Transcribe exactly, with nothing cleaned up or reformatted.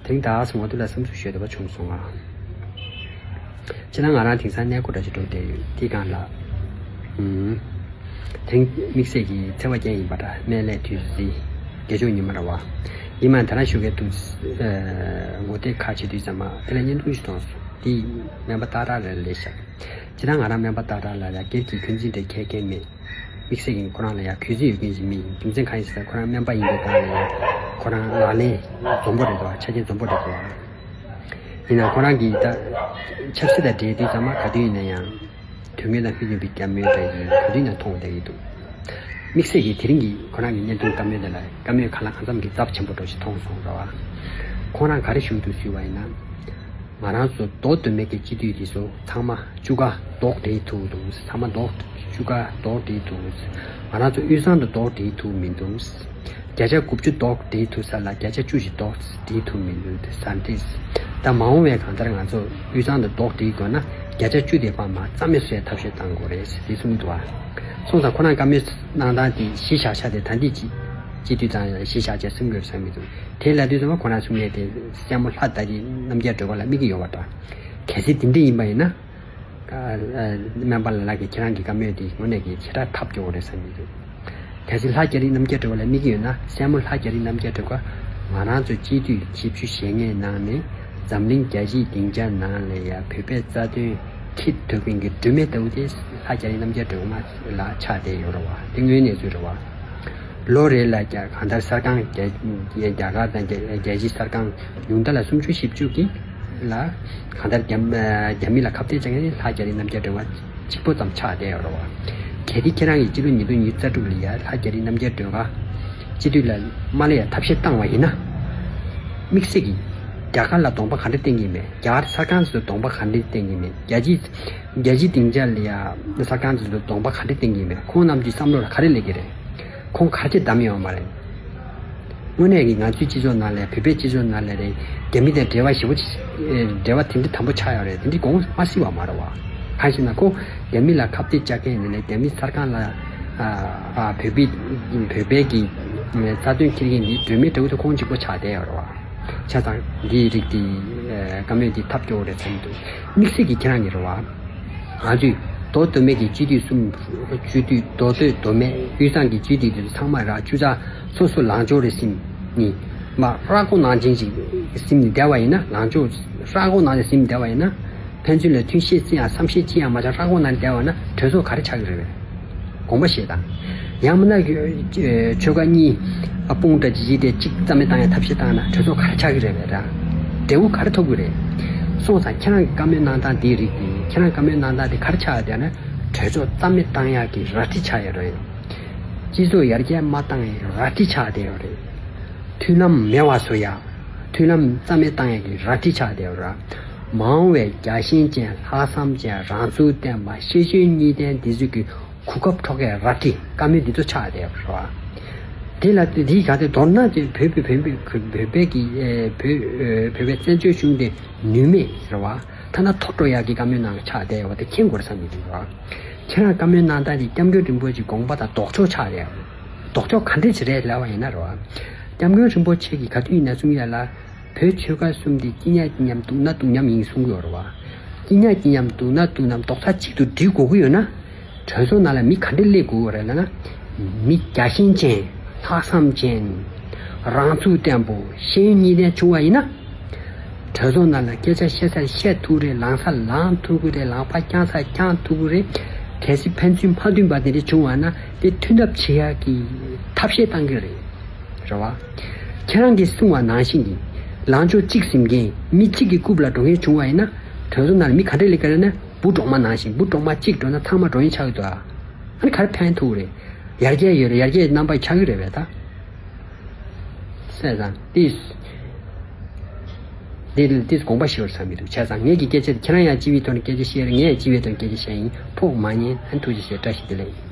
དེ་རིང་ད་ངོ་དེབ་ལ་བསམ་ཚུལ་ཞུ་འདོད་པ་བྱུང་སོང་ང་། སྤྱིར་ན་ང་རང་དེང་སང་གནས་སྐོར་འདྲ་ཞིག་འགྲོ་བསྡད་ཡོད། དེའི་སྒང་ལ། ཨུམ། དེ་རིང་དམིགས་བསལ་གྱི་ཚེས་པ་བརྒྱད་ཡིན་པ་འདྲ། སྨན་བླའི་དུས་ཟིན། དགེ་སྦྱོང་ཉི་མ་ར་བ། ཡིན་མ་ད་རང་ཞུ་གི་འདུག། ཨ། ངོ་དེབ་ཁ་ཕྱེ་དུས་ཙམ་པ་དེ་ལ་བརྙན་ཐུང་ཞིག་མཐོང་སོང་། དེ་སྨན་པ་སྟག་བྲག་ལ་སླེབས་ཤག། སྤྱིར་ན་ང་རང་སྨན་པ་སྟག་བྲག་ལ་ཡ་སྒེར་གྱི་འཁོན་འཛིན་འདྲ་ཁྱད་ཁྱད་མེད། དམིགས་བསལ་གྱི་ཁོ་རང་ལ་ཡང་གུས་བརྩི་ཡོད་མཁན་ཞིག་མིན། རྒྱུ་མཚན་གང་ཡིན་ཟེར་ན་ཁོ་རང་སྨན་པ་ཡིན་པའི་སྒང་ལ་ཡང་ཁོ་རང་ལག་ལེན་འཛོམས་པོ་རེད་དོ། ཆ་རྐྱེན་འཛོམས་པོ་རེད་དོ། ཡིན་ནའང་ཁོ་རང་གིས་ད་ཆབ་སྲིད་དང་འབྲེལ་དུས་ཙམ་པ་ག་དུས་ཡིན་ན་ཡང་དོན་དངོས་དང་ལྷུན་གྱིས་འབྲེལ་བའི་བཀའ་མོལ་འདྲ་ཡིན་ག་དུས་ཡིན་ན་མཐོང་བསྡད་ཀྱི་འདུག། དམིགས་བསལ་གྱི་དེ་རིང་གི་ཁོ་རང་གི་བརྙན་ཐུང་བཀའ་མོལ་དེ་ལ་བཀའ་མོལ་གང་ལ་གང་འཚམ་གྱི་ཚབས་ཆེན་པོ་འདྲ་ཞིག་མཐོང་སོང་ར་བ། ཁོ་རང་ག་རེ་ཞུ་འདུག་ཟེར་བ་ཡིན་ན། ང་རང་ཚོ་མདོ་སྟོད་སྨད་ཀྱི་སྤྱི་འཐུས་དེ་ཚོ་ཚང་མ་བཅུ་ཀ་རྡོག་སྒྲིལ་ཐུབ་འདུག། ཚང་མ་རྡོག་བཅུ་ཀ་རྡོག་སྒྲིལ་ཐུབ། ང་རང་ཚོ་དབུས་གཙང་དུ་རྡོག་སྒྲིལ་ཐུབ་མི་འདུག། བརྒྱ་ཆ་དགུ་བཅུ་རྡོག་སྒྲིལ་ཐུབ་ས་ལ་བརྒྱ་ཆ་བཅུ་ཞིག་རྡོག་སྒྲིལ་ཐུབ་མི་འདུག་ཟེར་ཏེ། ད་མ་འོངས་པའི་གང་ལྟར་ང་ཚོ་དབུས་གཙང་དུ་རྡོག་སྒྲིལ་དགོས་ན་བརྒྱ་ཆ་བཅུ་དེ་ཕར་མར་རྩ་མེད་བཟོ་ཡའི་ཐབས་ཤེས་གཏང་དགོས་རེད་ཟེར་ཏེ་གསུངས་འདུག་བ། སོང་ཙང་ཁོ་རང་བཀའ་མོལ་གནང་སྟངས་དེ་གཞི་བཞག་ཆ་དེ་ད་འདི་ཅི་སྤྱི་འཐུས་དང་གཞི་བཞག་ཆ་གསུང་དགོས་བསམ་གྱི་འདུག། དེ་ལབ་དུས་ཙམ་པ་ཁོ་རང་གསུང་མཁན་དེ་སྲས་མོ་ལྷ་དར་གྱི་རྣམ་རྒྱལ་སྒྲོལ་དཀར་ལ་དམིགས་ཀྱི་ཡོད་པ་འདྲ། གལ་སྲིད་དེ་འདྲ་ཡིན་པ་ཡིན་ན། ཨ། ཨ། སྨན་པ་ལགས་ཀྱིས་ཁྱེད་རང་གི་བཀའ་མོལ་དེ་དངོས་གནས་ཀྱི་ཞེ་དྲག་ཐབས་སྐྱོ་བོ་རེད་བསམ་གྱི་འདུག། གལ་སྲིད་ལྷ་རྒྱ་རི་རྣམ་རྒྱལ་སྒྲོལ་དཀར་ལ་དམིགས་ཀྱི་ཡོད་ན། སྲས་མོ་ལྷ་རྒྱ་རི་རྣམ་རྒྱལ་སྒྲོལ་དཀར་ང་རང་ཚོ་སྤྱི་འཐུས་བཞི་བཅུ་ཞེ་ལྔའི་ནང་ནས་འཛམ་གླིང་རྒྱལ་སྤྱིའི་སྡིངས་ཆ་ནང་ལ་ཡ་བོད་པའི་རྩ་དོན་འཁྱེར་ཐུབ་མཁན་གྱི་སྒྲོན་མེ་ལྟ་བུ་དེ་ལྷ་རྒྱ་རི་རྣམ་རྒྱལ་སྒྲོལ་དཀར་ལ་ཆགས་བསྡད་ཡོད་རེད་བ། དེ་དངོས་གནས་ཚུལ་རེད་བ། ལོ་རེ་ལ་རྒྱ། གང་ལྟར་གསར་ཁང་རྒྱ། རྒྱ་གར་དང་རྒྱ། རྒྱལ་སྤྱིའི་གསར་ཁང་ཉུང་མཐའ་ལ་སུམ་ཅུ་བཞི་བཅུ་གིས་ལ། གང་ལྟར་རྒྱ། རྒྱ་མི་ལ་ཁ་གཏད་བཅག་མཁན་ནི་ལྷ་རྒྱ་རི་རྣམ་རྒྱལ་སྒྲོལ་དཀར་གཅིག་པོ་ཙམ་ཆགས་བསྡད་ཡོད་རེད་བ། གལ་ཏེ་ཁྱེད་རང་གིས་སྤྱི་ལོ་ཉིས་སྟོང་ཉི་ཤུ་རྩ་དྲུག་ལ་ཡ་ལྷ་རྒྱ་རི་རྣམ་རྒྱལ་སྒྲོལ་དཀར་སྤྱི་འཐུས་ལ་མ་སླེབས་ཡ་ཐབས་ཤེས་བཏང་བ་ཡིན་ན། དམིགས་བསལ་གྱིས་རྒྱ་གར་ལ་གདོང་པ་ག་འདྲ་བསྟན་གྱི་མེད། རྒྱ་གར་གསར་ཁང་ཚོ་གདོང་པ་ག་འདྲ་བསྟན་གྱི་མེད། རྒྱལ་སྤྱི། རྒྱལ་སྤྱིའི་སྡིངས་ཆ་ལ་ཡ་གསར་ཁང་ཚོ་གདོང་པ་ག་འདྲ་བསྟན་གྱི་མེད། ཁོང་རྣམས་ཀྱི་བསམ་བློ་ལ་ག་རེ་སླེབས་ཀྱི་རེད། ཁོང་ག་རེ་བྱས་བདམས་ཡོད་མ་རེད། དངོས་གནས་ཀྱི་ང་ཚོའི་སྤྱི་ཚོགས་ནང་ལ། བོད་པའི་སྤྱི་ཚོགས་ནང་ལ་རེད། རྒྱ་མི་དང་འབྲེལ་བ་ཞེ་པོ་ཅིག། འབྲེལ་བ་དེ་འདྲ་དམ་པོ་ཆགས་ཡོད་རེད། དེ་འདྲ་དགོངས་མ་སྲིད་པ་མ་རེད་བ། གང་ཞེ་ན་ཁོ་རྒྱ་མི་ལ་ཁ་གཏད་བཅག་མཁན་ཡིན་ནའི་རྒྱ་མི་གསར་ཁང་ལ། ཨ། ཨ། བོད་པའི། བོད་པའི་གི་རྩ་དོན་འཁྱེར་མཁན་གྱི་སྒྲོན་མེ་འདྲ་བོ་དེ་ཁོང་གཅིག་པོ་ཆགས་བསྡད་ཡོད་རེད་བ། བྱས་ཙང་འདིའི་རིགས་དེ། ཨ། བཀའ་མོལ་འདི་ཐབས་སྐྱོ་བོ་རེད་བསམ་གྱི་འདུག། དམིགས་བསལ་གྱི་ཁྱེད་རང་གི་རེད་བ། ང་ཚོས་མདོ་སྟོད་སྨད་ཀྱི་སྤྱི་འཐུས་གསུམ། སྤྱི་འཐུས་མདོ་སྟོད་མདོ་སྨད་དབུས་གཙང་གི་སྤྱི་འཐུས་དེ་ཚོ་ཚང་མ་ར་ཆུ་ཚགས་སོ་སོ་ལངས་ཕྱོགས་རེ་ཟིན་ནས་མར་ར་སྐོར་ནང་བཞིན་ཞིག་ཟིན་ནས་བསྡད་པ་ཡིན་ན། ལངས་ཕྱོགས་ར་སྐོར་ནང་བཞིན་ཟིན་བསྡད་པ་ཡིན་ན། ཕན་ཚུན་ལ་མཐུན་བཤད་རྩིས་ཡང་བསམ་ཤེས་ཅི་ཡང་མ་བྱས་ར་སྐོར་ནང་བསྡད་པ་ན་གྲོས་ཚོགས་ག་རེ་ཆགས་ཀྱི་རེད་པས། དགོངས་པ་བཞེས་དང་། ཡང་མིན་ན་ཆོལ་ཁ་གཉིས་དཔུང་འདྲ་ཅིག་བྱས་ཏེ་གཅིག་རྩ་མེད་བཏང་ཡ་ཐབས་ཤེས་བཏང་ན་གྲོས་ཚོགས་ག་རེ་ཆགས་ཀྱི་རེད་པས་ར། འབྲས་བུ་ག་རེ་ཐོབ་ཀྱི་རེད། སོང་ཙང་ཁྱེད་རང་གི་བཀའ་མོལ་གནང་སྟངས་འདི་རིགས་དེ། ཁྱེད་རང་བཀའ་མོལ་གནང་སྟངས་དེ་ག་རེ་ཆགས་ཡོད་ན། གྲོས་ཚོགས་རྩ་མེད་བཏང་ཡག་གི་ར་ཏི་ཆགས་ཡོད་རེད། སྤྱི་ཚོགས་ཡར་རྒྱས་མ་བཏང་ཡག་གི་ར་ཏི་ཆགས་བསྡད་ཡོད་རེད། མཐུན་ལམ་མེད་པ་བཟོ་ཡག། མཐུན་ལམ་རྩ་མེད་བཏང་ཡག་གི་ར་ཏི་ཆགས་བསྡད་ཡོད་རེད། མ་འོངས་པའི་རྒྱལ་ཞེན་ཅན། ལྷག་བསམ་ཅན། རང་ཚུགས་ལྡན་པ། ཤེས་ཡོན་གཉིས་ལྡན་འདི་ཚོ་གི་གོ་སྐབས་འཕྲོག་མཁན་ར་ཏི། བཀའ་མོལ་འདི་ཚོ་ཆགས་བསྡད་ཡོད་རེད་བ། དེ་ལ་འདི་ག་དེ་མདོར་ན་དེ་བོད་པའི་བོད་པའི་བོད་པའི་གི་ཨེ། བོད་ཨེ། བོད་པའི་བཙན་བྱོལ་གཞུང་དེ་ནུས་མེད་རེད་བ། ཐ་ན་འཐོར་འགྲོ་ཡག་གི་བཀའ་མོལ་གནང་ཆགས་བསྡད་ཡོད་པ་དེ་མཁྱེན་དགོས་རེད་བསམ་གྱི་འདུག་ར། ཁྱེད་རང་བཀའ་མོལ་གནང་སྟངས་དེ་སྐྱབས་མགོན་རིན་པོ་ཆེའི་དགོངས་པ་དང་ལྡོག་ཕྱོགས་ཆགས་བསྡད་ཡོད། ལྡོག་ཕྱོགས་ག་འདྲས་ཅིག་རེད་ལབ་པ་ཡིན་ན་རེད་བ། སྐྱབས་མགོན་རིན་པོ་ཆེ་གིས་ག་དུས་ཡིན་ན་གསུང་ཡ་ལ། བོད་ཆོལ་ཁ་གསུམ་དེ་སྐྱིད་ཉག་སྐྱིད་མཉམ་སྡུག་ན་སྡུག་མཉམ་ཡིན་གསུང་གི་ཡོད་རེད་བ། སྐྱིད་ཉག་སྐྱིད་མཉམ་སྡུག་ན་སྡུག་མཉམ་རྡོག་རྩ་གཅིག་ཏུ་སྒྲིལ་དགོས་ཀྱི་ཡོད་ན། གྲོས་ཚོགས་ནང་ལ་མི་ག་འདྲས་སླེབས་དགོས་རེད་ལབ་ན། མི་རྒྱལ་ཞེན་ཅན། ལྷག་བསམ་ཅན། རང་ཚུགས་ལྡན་པོ། ཤེས་ཡོན་གཉིས་ལྡན་བྱུང་བ་ཡིན་ན། གྲོས་ཚོགས་ནང་ལ་སྐད་ཆ་བཤད་སར་བཤད་ཐུབ་རེད། ལངས་སར་ལངས་ཐུབ་ཀྱི་རེད། ལངས་ཕར་བརྐྱངས་སར་བརྐྱངས་ཐུབ་ཀྱི་རེད། གལ་སྲིད་ཕན་ཚུན་མ་མཐུན་པ་དེ་འདྲ་བྱུང་བ་ན་དེ་མཐུན་གྲབས་བྱེད་ཡག་གི་ཐབས་ཤེས་བཏང་གི་རེད། རེད་བ། ཁྱེད་རང་གིས་གསུངས་པ་ནང་བཞིན་གྱི་ལངས་ཕྱོགས་གཅིག་ཟིན་མཁན། མི་གཅིག་གི་རྐུབ་ལ་འགྲོ་མཁན་བྱུང་བ་ཡིན་ན། གྲོས་ཚོགས་ནང་ལ་མི་ག་འདྲས་སླེབས་ཀྱི་རེད་ན། འབུ་གྲོག་མ་ནང་བཞིན། འབུ་གྲོག་མ་གཅིག་འགྲོ་ན་ཚང་མ་འགྲོ་ཡིན་ཆགས་ཀྱི་འདུག་ཨ། ཨ་ནི་ག་རེ་ཕན་ཐོགས་རེད། ཡར་རྒྱས་ཡོད་རེད། ཡར་རྒྱས་རྣམ་པ་ཆགས་ཀྱི་རེད་པས་ད། བྱས་ཙང་དེ། དེ་དེ་དགོངས་པ་ཞེ་པོ་ཟ་མི་འདུག། བྱས་ཙང་ངེད་ཀྱི་སྐད་ཆ་དེ་ཁྱེད་རང་ཡང་སྤྱི་པའི་ཐོག་ནས་སྐད་ཆ་བཤད་རེད། ངས་ཡང་སྤྱི་པའི་ཐོག་ནས་སྐད་ཆ་བཤད་ཡིན། ཕོགས་མ་ཉན། ཨ་ནི་ཐུགས་རྗེ་ཆེ། བཀྲ་ཤིས་བདེ་ལེགས།